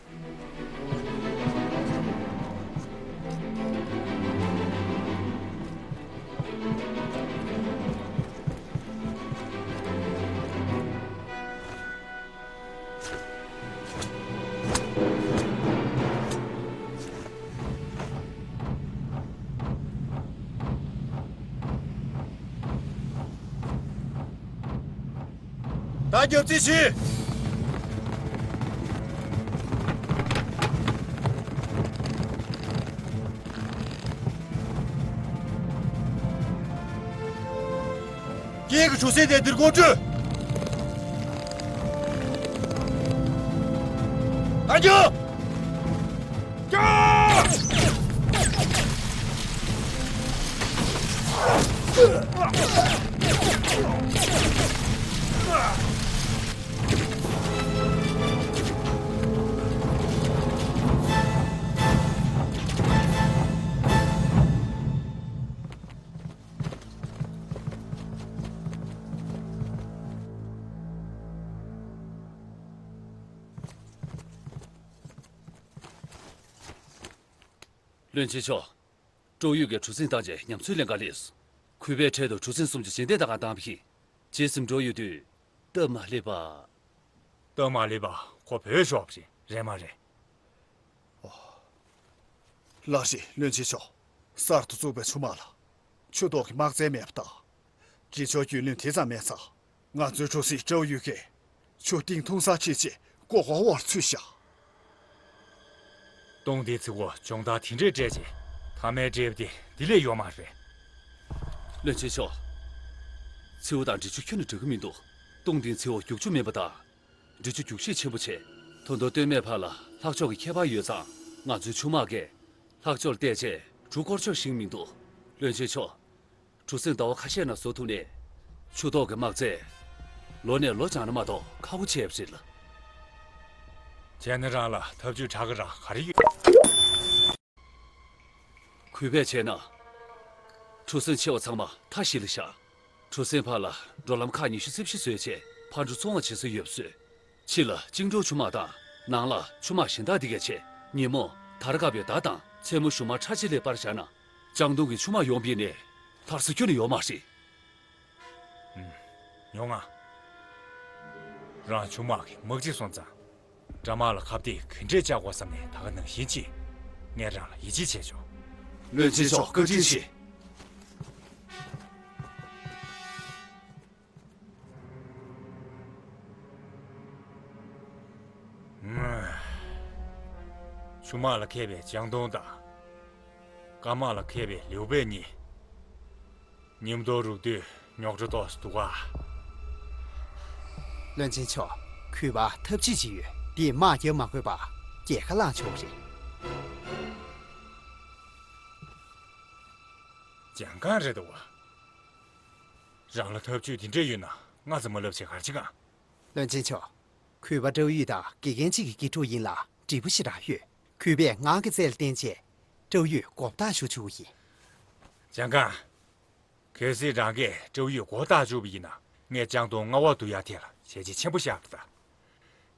ད་རྒྱབ་རྩིས་བྱོས། ཁྱེད་ཀྱི་གྲུ་གཟིངས་དེ་འདིར་སྒོ་བཀྲོལ། ད་རྒྱུགས། བློན་ཆེན་མཆོག་ཀྲོའུ་ཡུས་ཀྱིས་གྲུ་གཟིངས་བཏང་རྗེས་ཉམས་ཚོད་ལེན་ག་སླེབས་སོང་། གུས་པས་འཕྲལ་དུ་གྲུ་གཟིངས་གསུམ་གྱི་རྗེས་འདེད་གཏང་ག་བཏང་བ་ཡིན། རྗེས་སུ་འགྲོ་ཡོང་དུས་སྟབས་མ་ལེགས་པ། སྟབས་མ་ལེགས་པ་ཁོ་བོས་ཤོར་བ་རེད། རེད་མ་རེད། ཨོ། ལགས་རེད། བློན་ཆེན་མཆོག་གསར་དུ་བཙུགས་པའི་ཆུ་དམག་ལ་ཆུ་ཐོག་གི་དམག་རྩལ་མེད་པ་དང་། འབྲི་ཆུའི་རྒྱུས་ལོན་དེ་ཙམ་མེད་ཙང་། ང་ཚོའི་གྲུ་གཟིངས་ཀྲོའུ་ཡུས་ཀྱིས་ཆུ་གཏིང་ཐུང་སར་ཁྲིད་རྗེས་སྒོ་སྒོར་བོར་ཚུད་བཞག་སྟོང་ཐུན་ཚེ་བོ་སྦྱོང་བརྡར་དེ་འདྲས་སྤྲད་རྗེས་མཐའ་མའི་འབྲས་བུ་དེ་འདི་ལས་ཡོད་མ་རེད། བློན་ཆེན་མཆོག་ཚེ་བོ་དང་འབྲི་ཆུ་ཁྱོན་ནས་འགྲིག་གི་མི་འདུག་སྟོང་ཐུན་ཚེ་བོ་རྒྱུག་ཆུ་མིན་པ་དང་། འབྲི་ཆུ་རྒྱུག་ཤུགས་ཆེན་པོ་བྱས། ད་དུང་སྟོད་སྨད་བར་ལ་ལྷག་ཕྱོགས་ཀྱི་ཁྱད་པར་ཡོད་ཙང་། ང་ཚོའི་ཆུ་དམག་གིས་ལྷག་ཕྱོགས་ལ་བལྟས་རྗེས་གྲུ་བསྐོར་ཆོག་ཤེས་མི་འདུག་བློན་ཆེན་མཆོག་གྲུ་གཟིངས་ཟླ་བ་ཁ་ཤས་ནང་བཟོ་ཐུབ་ནས། ཆུ་ཐོག་གི་དམག་རྩལ་ལོ་ནས་ལོ་སྦྱང་ན་མ་གཏོགས་ཁག་པོ་ཆེ་བ་རེད་ལ། བྱས་ན་རང་ལ་ཐབས་ཇུས་དྲག་གི་རང་ག་རེ་ཡོད། གུས་པས་བྱས་ན། གྲུ་གཟིངས་ཆེ་བ་ཚང་མ་མཐའ་བཞི་ལ་བཞག་གྲུ་གཟིངས་བར་ལ་འགྲོ་ལམ་ཁག་ཉི་ཤུ་རྩ་བཞི་བཟོས་བྱས་ཕར་འགྲོ་ཚུར་འོང་བྱེད་ས་ཡོད་པ་བཟོས། ཕྱི་ལ་བཅིངས་འགྲོལ་ཆུ་དམག་དང་ནང་ལ་ཆུ་དམག་གཞན་དག་འདི་གས་བྱས། ཉིན་མོ་དར་དཀར་པོའི་མདའ་དང་མཚན་མོ་གཞུ་དམར་ཁྲ་ཆིལ་ལ་སྤར་བཞག་ན། ལྕང་སྡོང་གི་ཆུ་དམག་ཡོང་པ་ཡིན་ནའི་ཐར་ས་ཁྱོན་ནས་ཡོད་མ་རེད། ཨུམ། མྱོང་ང་། རང་ཆུ་དམག་གི་དམག་སྤྱི་སོང་ཙང་། དགྲ་དམག་ལ་ཁ་གཏད་ག་འདྲས་བཅག་དགོས་བསམ་ནས་ད་ག་ནང་བཞིན་གྱིས་ངས་རང་ལ་ཡིད་ཆེས་བྱས་ཆོག་བློན་ཆེན་མཆོག་བཀའ་དྲིན་ཆེ། ཆུ་དམག་ལ་མཁས་པའི་ལྕང་སྡོང་དང་། རྐ་དམག་ལ་མཁས་པའི་ལིའུ་པེ་གཉིས། མཉམ་དུ་རུབ་དུས་རྙོག་དྲ་ཏོག་ཙམ་འདུག་ག་བློན་ཆེན་མཆོག་གུས་པར་ཐབས་ཇུས་ཅིག་ཡོད། འདི་དམག་རྒྱག་མ་དགོས་པར་རྒྱལ་ཁ་བླངས་ཆོག་རེད། ལྗང་སྒང་རེད་འདུག་ག་རང་ལ་ཐབས་ཇུས་དེ་འདྲས་ཡོད་ན་ང་ཚོ་མ་ལབ་བྱས་ག་རེ་བྱེད་ག་བློན་ཆེན་མཆོག་གུས་པ་ཀྲོའུ་ཡུས་དང་དགེ་རྒན་གཅིག་གི་དགེ་ཕྲུག་ཡིན་ལ་འབྲས་བུ་ཞེ་དྲག་ཡོད། གུས་པས་ངག་གི་རྩལ་བསྟན་རྗེས་ཀྲོའུ་ཡུས་མགོ་བཏགས་ཞུ་ཆོག་གི་ཡིན། ལྗང་སྒང་། གལ་སྲིད་རང་གིས་ཀྲོའུ་ཡུས་མགོ་བཏགས་བཅུག་པ་ཡིན་ན་ངས་ལྕང་སྡོང་མངའ་འོག་བསྡུ་ཡག་ཐད་ལ་བྱས་རྗེས་ཆེན་པོ་བཞག་འདུག་ད།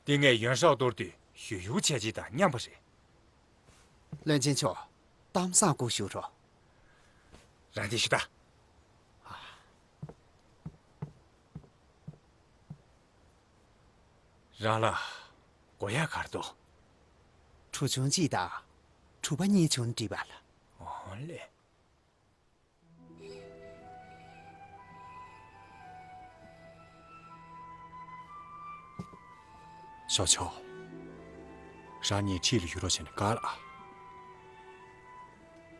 འདི་ངས་ཡོན་ཧྲའོ་གཏོར་དུས་ཞུ་ཡུག་བྱས་རྗེས་དང་མཉམ་པ་རེད། བློན་ཆེན་མཆོག་གཏམ་བཟང་སྐོར་ཞུ་རོགས། རང་དེ་ཞུ་ད། རང་ལ་དགོས་ཡག་ག་རེ་འདུག་གྲུ་ཆུང་གཅིག་དང་གྲུ་པ་གཉིས་བྱུང་འགྲིག་པ་ལ། འོ་ལེ། ཞའོ་ཆའོ། རང་ཉིད་འཁྲིས་ལ་ཡུར་རོགས་བྱས་ནས་དགའ་ལ།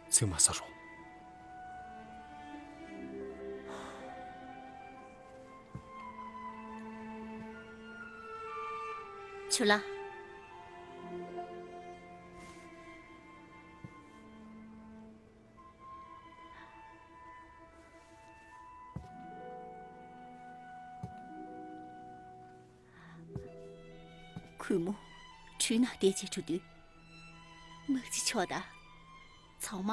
ཚིག་མ་ཟ་རོགས། ཆུ་ལ། གུས་མོ། གྲུའི་ནང་བསྡད་བྱས་འགྲོ་དུས། དམག་སྤྱི་མཆོག་དང་། ཚང་མ་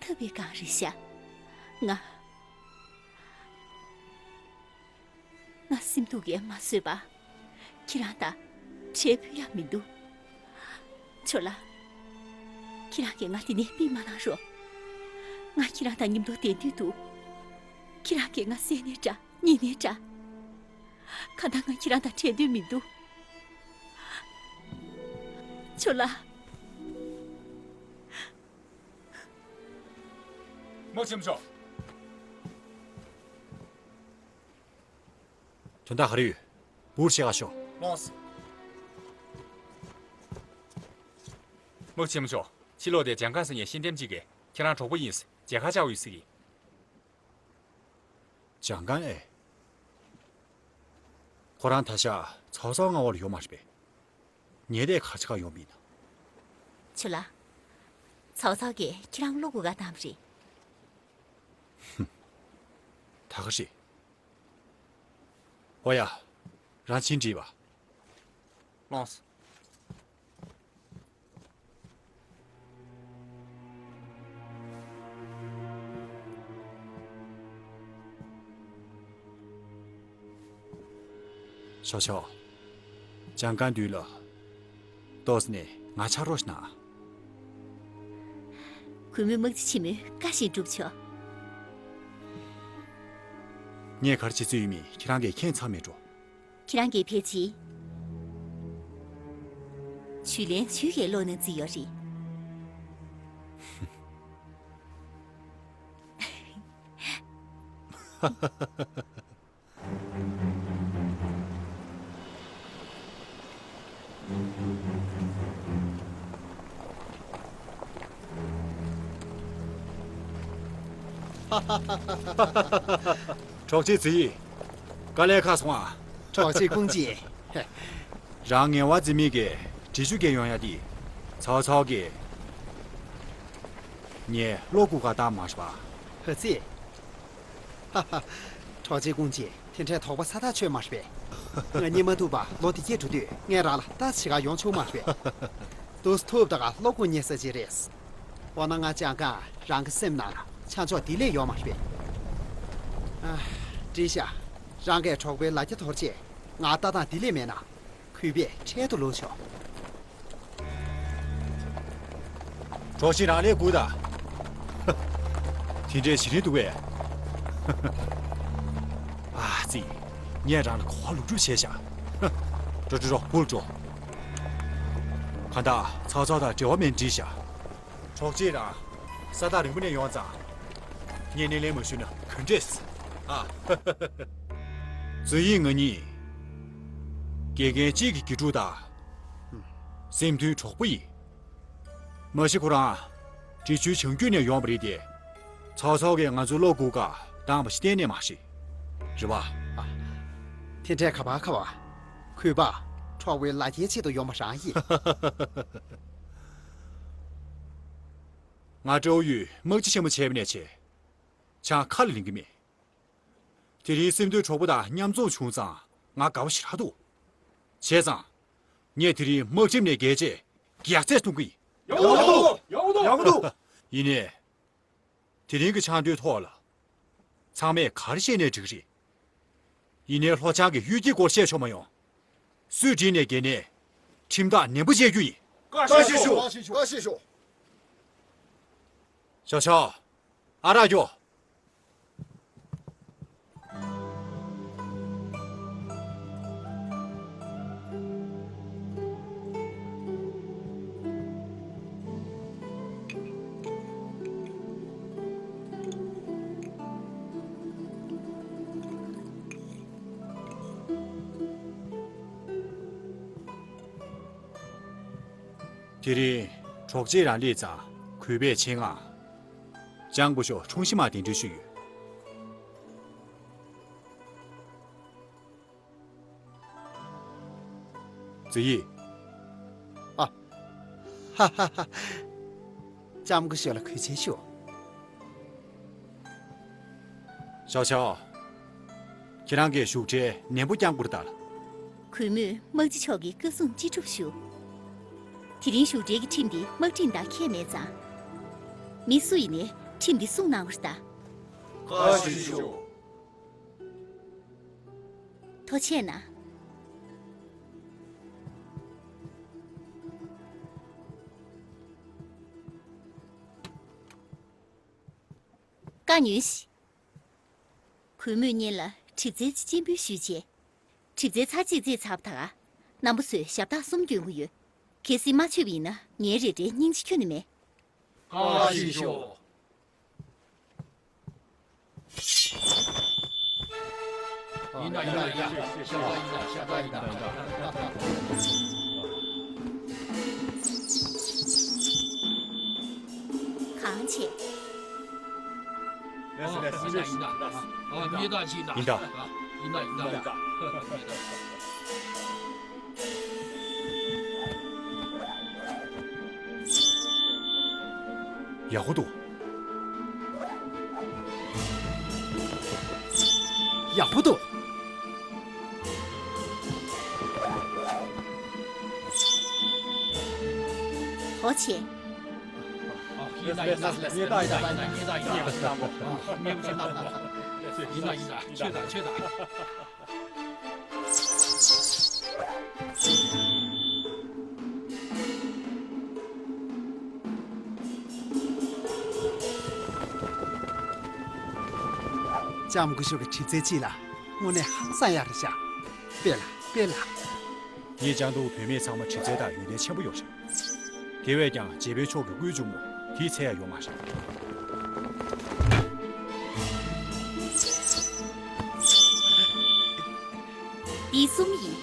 ཐབས་པའི་སྒང་རེད་ཤག་ང་། ང་སེམས་སྡུག་གིས་མ་བཟོད་པ། ཁྱེད་རང་དང་འབྲལ་ཕོད་ཡག་མི་འདུག་ཆོ་ལགས། ཁྱེད་རང་གིས་ང་འདི་ནས་ཕུད་མ་གནང་རོགས། ང་ཁྱེད་རང་དང་མཉམ་དུ་བསྡད་འདོད་འདུག་ཁྱེད་རང་གིས་ང་བསད་ནའི་འདྲ། ཉེས་ནའི་འདྲ། གང་ལྟར་ང་ཁྱེད་རང་དང་བྲལ་འདོད་མི་འདུག་ཆོ་ལགས། དམག་ཆེན་མོ་མཆོག་དོན་དག་ག་རེ་ཡོད། འུར་བྱེད་ག་ཤོག་ལོངས། དམག་ཆེན་མོ་མཆོག་ཕྱི་ལོགས་དེ་ལྗང་སྒང་ཟེར་མཁན་ཤི་ཏན་ཅིག་གིས་ཁྱེད་རང་གྲོགས་པོ་ཡིན། མཇལ་ཁ་བཅར་ཡོད་ཟེར་གི། ལྗང་སྒང་ཨེ། ཁོ་རང་ད་ཆ་ཚའོ་ཚའོ་མངའ་འོག་ལ་ཡོད་མ་རེད་པས། ངས་དེ་ག་ཅི་ག་ཡོང་མིན། ཆུ་ལ། ཚའོ་ཚའོ་གིས་ཁྱེད་རང་བློ་གོ་ག་བཏང་བ་རེད། ཧུམ། ད་ག་རེད། ཨོ་ཡ། རང་ཕྱིན་དྲིས་པ། ལོངས། ཞའོ་ཞའོ། ལྗང་སྒང་དུས་ལ། ཏོག་ཙམ་ནས་ང་ཆ་རོགས་ཤིག་གནང་། གུས་མོས་དམག་སྤྱི་ཆེན་མོའི་བཀའ་བཞིན་སྒྲུབ་ཆོག་ངས་ག་རེ་བྱེད་རྩིས་ཡོད་མེད་ཁྱེད་རང་གིས་མཁྱེན་ཚར་མེད་འགྲོ། ཁྱེད་རང་གིས་ཕལ་ཆེར་ཇུས་ལན་ཇུས་ཀྱི་བློ་ནང་བརྩིས་ཡོད་རེད། གྲོགས་མཆེད་ཙི་ཡི། དཀའ་ལས་ཁག་སོང་ཨ། གྲོགས་མཆེད་ཀུང་ཅི། རང་ངལ་བ་འཛེམ་མེད་ཀྱིས་འབྲི་ཆུ་བརྒལ་ཡོང་ཡ་དེ། ཚའོ་ཚའོ་གིས་ངས་བློ་འགུག་ག་བཏང་མ་རེད་པ། ཧ་ཙི། ཧ་ཧ། གྲོགས་མཆེད་ཀུང་ཅི། དེ་འདྲའི་དོགས་པ་ཟ་ཐག་ཆོད་མ་རེད་པས། ང་རྙེད་མ་ཐུབ་པ་ལོ་འདི་གས་འགྲོ་དུས་ངས་རང་ལ་ལྟ་བྱེད་ག་ཡོང་ཆོག་མ་རེད་པས། འདུག་སེ་ཐུབ་ད་ག་བློ་ཁོག་རྙེད་ས་ཅིག་རེད། འོ་ན་ང་སྤྱང་ཀ་རང་གི་སེམས་ནང་ལ་ཆ་འཇོག་བདེ་ལེགས་ཡོད་མ་རེད་པས། ཨ། འགྲིག་ཤག་རང་གིས་གྲོགས་པོའི་ལ་རྒྱ་དོར་རྗེས་ང་ལྟ་སྟངས་བདེ་ལེགས་མེད་ན། གུས་པས་འཕྲལ་དུ་ལོག་ཤོག་གྲོགས་ཤིག་རང་ལས་དགོས་ད། དེ་འདྲའི་ཞི་ལི་འདུག་པས། ཨ་ཙི། ངས་རང་ལ་གོ་བ་ལོག་སྒྲུབ་བྱས་ཤག་འགྲོ་འགྲོ་འགྲོ་སྒུག་འགྲོ། གང་ལྟར་ཚའོ་ཚའོ་དང་འབྲེལ་བ་མེད་འགྲིག་ཤག་གྲོགས་མཆེད་རང་ས་ཐག་རིང་པོ་ནས་ཡོང་ཙང་། ངས་སྣེ་ལེན་མ་ཞུས་ན་ག་འདྲས། ཨ། ཙི་ཡི་ང་གཉིས་དགེ་རྒན་གཅིག་གི་དགེ་ཕྲུག་དང་། སེམས་མཐུན་གྲོགས་པོ་ཡིན། མ་གཞི་ཁོ་རང་འབྲི་ཆུའི་བྱང་རྒྱུད་ནས་ཡོང་བ་རེད་དེ། ཚའོ་ཚའོ་གིས་ང་ཚོའི་བློ་འགུག་ག་བཏང་བ་ཞིག་གཏན་ནས་མ་རེད། རེད་པ། ཨ། དེ་འདྲས་ཁ་བ་ཁ་བ། གུས་པ། གྲོགས་པོའི་ལ་རྒྱའི་ཆེད་དུ་ཡོང་བ་རང་ཡིན། ང་ཀྲོའུ་ཡུས་དམག་སྤྱི་ཆེན་མོ་བྱས་པ་ནས་བྱས། ཆང་ཁ་ལ་ལེན་གི་མེད། དེ་རིང་སེམས་མཐུན་གྲོགས་པོ་དང་མཉམ་འཛོམས་བྱུང་ཙང་ང་དགའ་པོ་ཞེ་དྲག་འདུག་བྱས་ཙང་། ངས་དེ་རིང་དམག་ཁྲིམས་ནས་བརྒལ་རྗེས་རྒྱགས་ཚད་གཏོང་གི་ཡིན། ཡག་པོ་འདུག་ཡག་པོ་འདུག་ཡག་པོ་འདུག་ཡིན་ནའི། དེ་རིང་གི་ཆང་དུས་ཐོག་ལ། ཚང་མས་ག་རེ་བཤད་ནའི་འགྲིག་གི་རེད། ཡིན་ནའི་ལྷོ་བྱང་གི་གཡུལ་འགྱེད་སྐོར་བཤད་ཆོག་མ་ཡོང་། སུས་འགྲིག་ནས་འགལ་ནའི། ཁྲིམས་ཐག་ནན་པོ་བཅད་རྒྱུ་ཡིན། བཀའ་དྲིན་ཆེ་ཞུ། བཀའ་དྲིན་ཆེ་ཞུ། ཞའོ་ཞའོ། ཨ་རག་རྒྱོབ། དེ་རིང་གྲོགས་མཆེད་རང་སླེབས་ཙང་གུས་པས་ཆེད་མངགས། ལྕམ་སྐུ་ཞབས་ཁྲུང་ཤི་མར་གདན་འདྲེན་ཞུས་ཡོད། ཙི་ཡི། ཨ། ཧ་ཧ་ཧ། ལྕམ་སྐུ་ཞབས་ལ་གུས་ཕྱག་ཞུ། ཞའོ་ཞའོ། ཁྱེད་རང་གིས་བཞུགས་གྲལ་ནན་པོ་བསྐྱང་དགོས་རེད་ད། གུས་མོས་དམག་སྤྱི་མཆོག་གི་བཀའ་གསུང་ཅི་སྒྲུབ་ཞུ། དེ་རིང་བཞུགས་གྲལ་གྱི་ཁྲིམས་འདི་དམག་ཁྲིམས་དང་ཁྱད་མེད་ཙང་། མི་སུ་ཡིན་ནའི་ཁྲིམས་འདི་སྲུང་གནང་དགོས་རེད་ད། བཀའ་དྲིན་ཆེ་ཞུ། ཐུགས་རྗེ་གནང་། བཀའ་ཉོན་ཞིག་གུས་མོས་སྔོན་ལ་གྲིབ་རྩལ་གཅིག་སྤྱན་འབུལ་ཞུས་རྗེས། གྲིབ་རྩལ་ཚར་གཅིག་རྩེས་ཚར་བ་དང་། རྣམ་པ་ཚོས་ཞབས་སྟེགས་གསུམ་སྐྱོན་གྱི་ཡོད། གལ་སྲིད་མ་ཆོད་པ་ཡིན་ན་ངའི་རེ་འདྲའི་སྙིང་རྗེ་ཁྱོན་ནས་མེད། བཀའ་དྲིན་ཆེ་ཞུ། ཡིན་ད་ཡིན་ད་ཡིན་ད། ཤ་སྟག་ཡིན་ད། ཤ་སྟག་ཡིན་ད། གང་བྱེད། ལགས་སོ་ལགས་སོ། ཡིན་ད་ཡིན་ད། ཨ་ཡིན་ད་ཡིན་ད། ཡིན་ད། ཡིན་ད་ཡིན་ད། ཡིན་ད། ཡག་པོ་འདུག་ཡག་པོ་འདུག་ཐུགས་རྗེ་ཆེ། ཡིན་ད་ཡིན་ད། ཡིན་ད་ཡིན་ད། ཡིན་ད་ཡིན་ད། ཡིན་ད་ཡིན་ད། ཡིན་ད་ཡིན་ད། ཆོས་དང་ཆོས་དང་། ལྕམ་སྐུ་ཞབས་ཀྱི་གྲིབ་རྩལ་གཅིག་ལ་དངོས་གནས་ཧང་སང་ཡག་རེད་ཤག་དཔེ་ལ་དཔེ་ལ། ངས་སྤྱང་ཐུང་བུད་མེད་ཚང་མ་གྲིབ་རྩལ་དང་ཡོན་ཏན་ཆེན་པོ་ཡོད་རེད། དེ་བས་ཀྱང་རྗེ་དཔོན་མཆོག་གི་དབུ་བྱུང་མོ་དེའི་ཚད་ཡང་ཡོད་མ་རེད། འདི་གསུམ་ཡིན།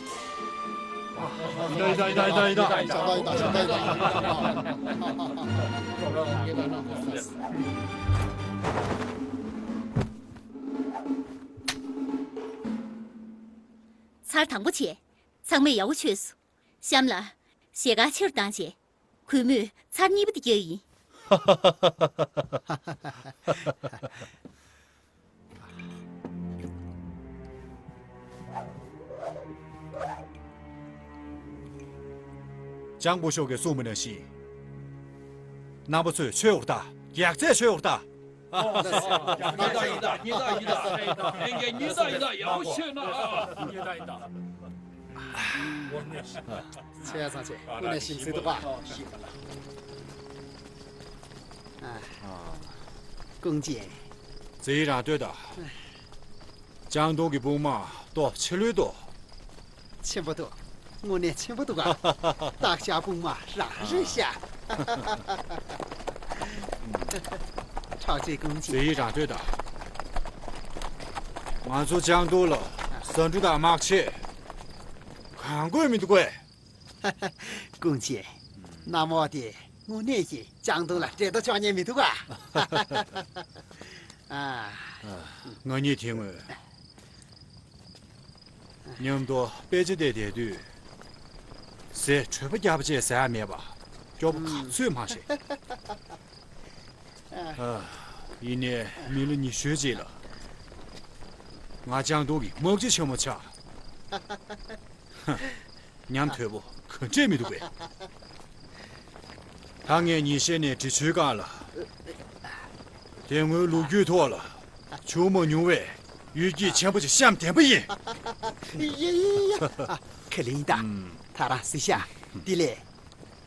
ཚར་དང་པོ་བྱས། ཚང་མས་ཡག་པོ་བྱོས་སོང་། གཤམ་ལ། ཞལ་དཀར་ཆེ་རུ་བཏང་བྱས། གུས་མོས་ཚར་གཉིས་པ་དེ་རྒྱག་ཡིན། ལྕམ་སྐུ་ཞབས་ཀྱིས་གསུངས་པ་ནང་བཞིན། རྣམ་པ་ཚོས་མཆོད་འོར་ད། ཡག་རྩལ་མཆོད་འོར་ད། ཡིན་ད་ཡིན་ད་ཡིན་ད་ཡིན་ད། ལྷན་རྒྱས་ཡིན་ད་ཡིན་ད། ཡག་པོ་བྱོས་ན་ཨ། ཡིན་ད་ཡིན་ད། ཆེ་ཚང་ཆེ། དངོས་གནས་ཞིམ་ཟིག་འདུག་ག་ཨ། ཀུང་ཅིན། ཙི་ཡི་རང་ལྟོས་དང་། ལྕང་སྡོང་གི་སྤུངས་མ་ཏོག་ཆེ་ལོས་ཏོག་ཆེན་པོ་འདུག་དངོས་གནས་ཆེན་པོ་འདུག་ག་སྟག་ཤར་སྤུངས་མ་རང་རེད་ཤག་ཁྲའོ་ཙེ་ཀུང་ཅིན། ཙི་ཡི་རང་ལྟོས་དང་། ང་ཚོ་ལྕང་སྡོང་ལ་ཟ་འབྲུ་དང་དམག་ཆས་གང་དགོས་མི་འདུག་གས། ཀུང་ཅིན། གནམ་འོག་དེ་དངོས་གནས་ཀྱི་ལྕང་སྡོང་ལ་འགྲན་ཟླ་ཆོག་ཉན་མི་འདུག་ག་ཨ། ང་གཉིས་དེ་སྔོན་མཉམ་དུ་དཔེ་ཆ་བལྟས་བསྡད་དུས། ཟས་དྲོད་པ་རྒྱག་པ་བཅས་ཟ་ཡ་མེད་པ་སྐྱོ་པོ་ག་ཚོད་མ་རེད། ཨ། ཡིན་ནའི་མི་ལོ་ཉི་ཤུའི་རྗེས་ལ་ང་ལྕང་སྡོང་གི་དམག་སྤྱི་ཆེན་མོ་ཆགས། ཉམས་དོད་པོ་ག་འདྲས་མི་འདུག་པས། ད་ངས་ཉིན་ཤས་ནས་འབྲི་ཆུའི་སྒང་ལ། དེ་སྔོན་ལོ་རྒྱུས་ཐོག་ལ་བྱུང་མ་མྱོང་བའི་གཡུལ་འགྱེད་ཆེན་པོ་ཞིག་བཤམས་བསྡད་པ་ཡིན། ཡ་ཡ་ཡ། ཁས་ལེན་དང་། ད་རང་གཟིགས་ཤག་འདི་ལས་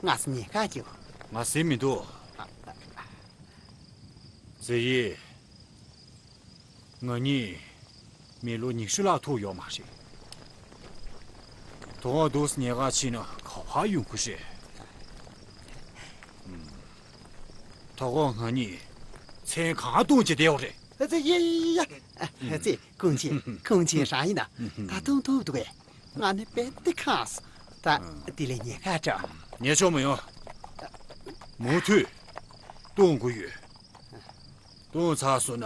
ང་ཚོ་ཉེན་ཁ་སྐྱོ། ང་གཟིགས་མི་འདུག་ཙི་ཡི། ང་གཉིས་མི་ལོ་ཉི་ཤུ་ལྷག་ཐུག་ཡོད་མ་རེད། དོ་དགོང་འདུག་སེ་ཉལ་ཁར་ཕྱིན་ན་ག་པར་ཡོང་གི་རེད། ཨུམ། དོ་དགོང་ང་གཉིས་མཚན་གང་བཏུང་བྱས་བསྡད་ཡོད་རེད། ཨ་ཙི་ཡ་ཡ་ཡ། ཨ་ཙི་ཀུང་ཅིན་ཀུང་ཅིན་རང་ཡིན་ན་ད་དུང་ཐུབ་འདུག་གས། ང་ནི་དཔེ་འདི་ཁག་སོང་། ད་འདི་ལས་ཉལ་ཁ་འདྲ། ཉལ་ཆོག་མི་ཡོང་། མུ་མཐུད་བཏུང་དགོས་ཡོད། བཏུང་ཚར་སོང་ན།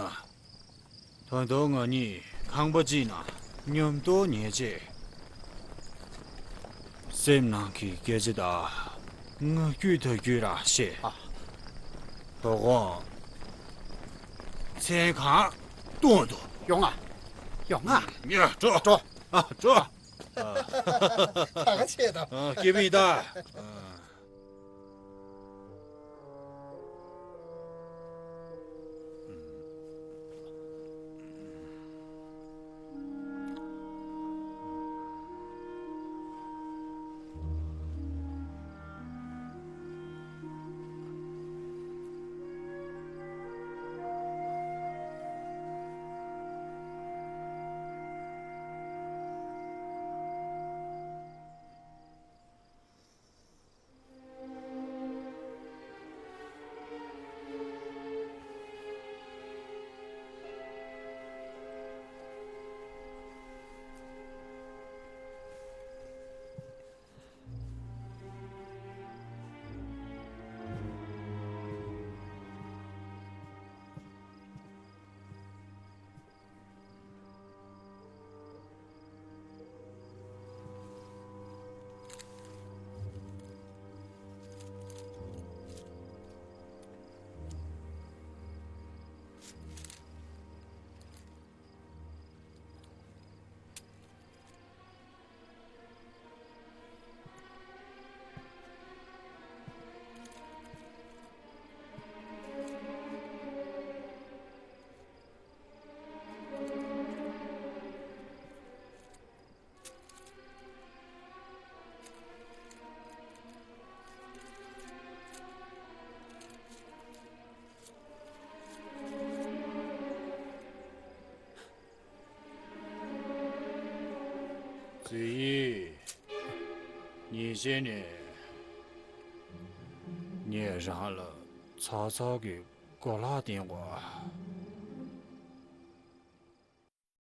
ད་དུང་ང་གཉིས་ཁང་པ་གཅིག་ནང་མཉམ་དུ་ཉལ་བྱས། སེམས་ནང་གི་སྐད་ཆ་དང་ངག་རྒྱུན་ད་རྒྱུན་རང་བཤད། ཨ། དོ་དགོང་མཚན་གང་བཏུང་འདུག་ཡོང་ང་། ཡོང་ང་། ཡ། འགྲོ། འགྲོ། ཨ། འགྲོ། ཨ། ད་ག་བྱེད་དང་། ཨ། སྐྱིད་པོ་ཡིན་ད། ཨ། ཙི་ཡི། ཉིན་ཤས་ནས་ངས་རང་ལ་ཚ་ཚ་གི་གོ་ལག་བསྟན་དགོས།